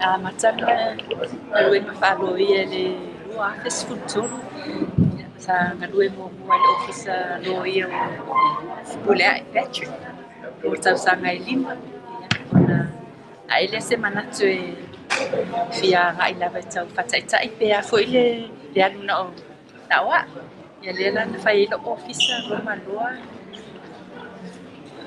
Amata le galuega faa-loia i le 2013. Sa galue muamua i le Ofisa Loia o Fepuleai Patrick mo tausaga e 5, ona ae lea o se manatu e fia agai lava e tau faataitai pe a foi le alu na o au. Ia lea la na fai ai lou ofisa, Roma Law,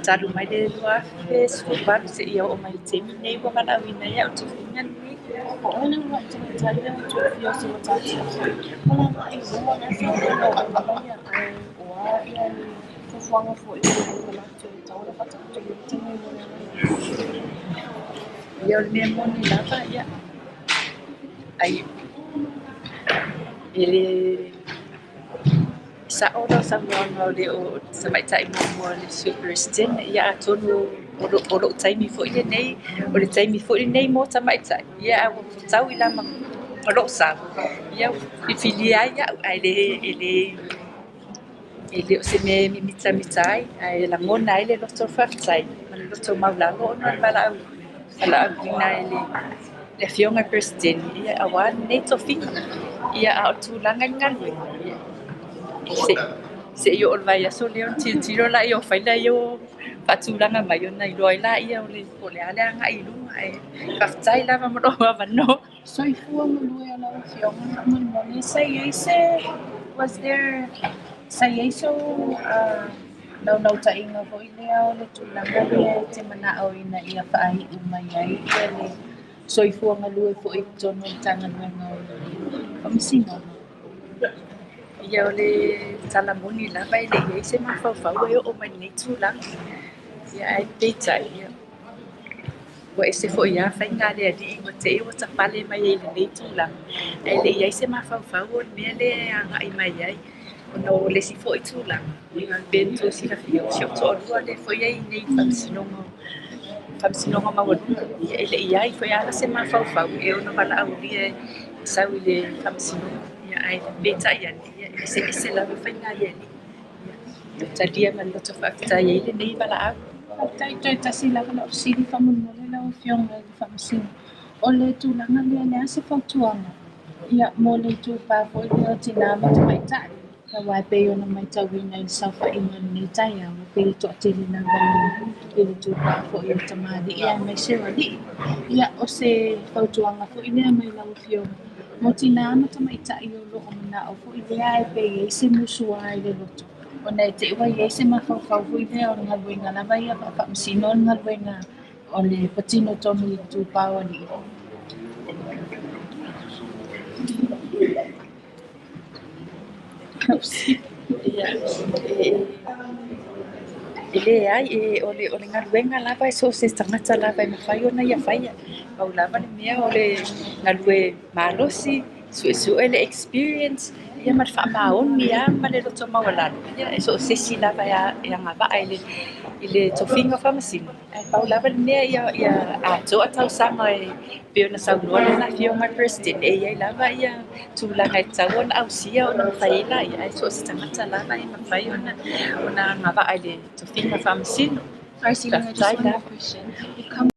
talu mai le 2018 seia oo mai i le taimi lenei ua valaauina ai au i le tofiga lenei. O oe le uluai tamaitai lea ua tofia o se matatia foi mo le agai i luma, o le a se mea o lo o auala ia oe, o a ni fuafuaga foi ua i ai le manatu e tatau ona faataoto mai i le taimi mo le agai i luma? Ia, o le mea moni lava, ia, ai e le sa'o lau saunoaga o le o tamaitai muamua o le Sui Peresetene. Ia atonu o lo'u taimi foi lenei, o le taimi foi lenei mo tamaitai, ia ae ua tau i lama ma lo'u sao, ia ua filifilia ai a'u, ae le e le e le o se mea e mimitamita ai, ae lagona ai le loto faafetai ma le loto maualalo ona o le valaauina e le Afioga i le Peresetene, ia auā lenei tofiga. Ia, a o le tulaga i le galuega, ia, se i oo i le vaiaso lea ona tilotilo lea o faila ia ua faatulaga mai ona iloa ai lea po o le a le agai i luma. Ae faafetai lava mo lou avanoa. Soifua galue o lau Afioga faamolemole sa i ai se was there sa i ai sou naunautaiga foi lea o le tulaga lea e te manao ina ia faaiu mai ai le soifua galue foi i totonu o le Matagaluega o le Faamasinoga? Ia, o le tala moni lava, e le i i ai se mafaufau e oo mai i lenei tulaga. Ia, ae peitai, ia, ua ese foi lava faiga a le Alii ua te i ua ta pale mai ai i lenei tulaga, ae le i i ai se mafaufau o le mea lea e agai mai ai. Ona o le isi foi tulaga, ia pei ona outou silafia, o si ou toalua lea foi e i ai nei i le Faamasinoga Maualuga. Ia e le i i ai foi lava la se mafaufau e ono valaaulia e sau i le Faamasinoga. Ia ae peitai ane, ia e eseese lava faiga a le Alii. Ia, talia ma le loto faafetai ai lenei valaau. Faafetai, toe tasi lava lau fesili faamolemole lau Afioga i le Faamasino. O le tulaga lea, o le a se fautuaga ia mo le itupa foi lea o tina ma tamaitai, aua e pei ona matauina i le saofaiga i lenei taeao, e pei e toatele lava i le itupa foi o tamalii aemaise o alii. Ia, o se fautuaga foi lea mai lau Afioga mo tina ma tamaitai o lo o manao foi lea ae pei e i ai se musua i le loto ona e te i ua i ai se mafaufau foi lea o le galuega lava ia faa-faamasino o le galuega o le patino tonu i le itupa o alii. Ia, e leai, o le galuega lava e so o se tagata lava e mafai ona ia faia. Pau lava le mea o le galue malosi, suesue le experience, ia ma le faamaoni lava ma le loto maualalo. Ia, e so o se isi lava e agavaa i le tofiga o faamasino. Ae pau lava le mea ia atoa tausaga e pei ona saunoa lana Afioga i le Peresetene, e i ai lava ia tulaga e tatau ona ausia ona mafai ai lea, ae so o se tagata lava e mafai ona agavaa i le tofiga faamasino. Sorry, Silia, just Faafetai one more lava. question. You've come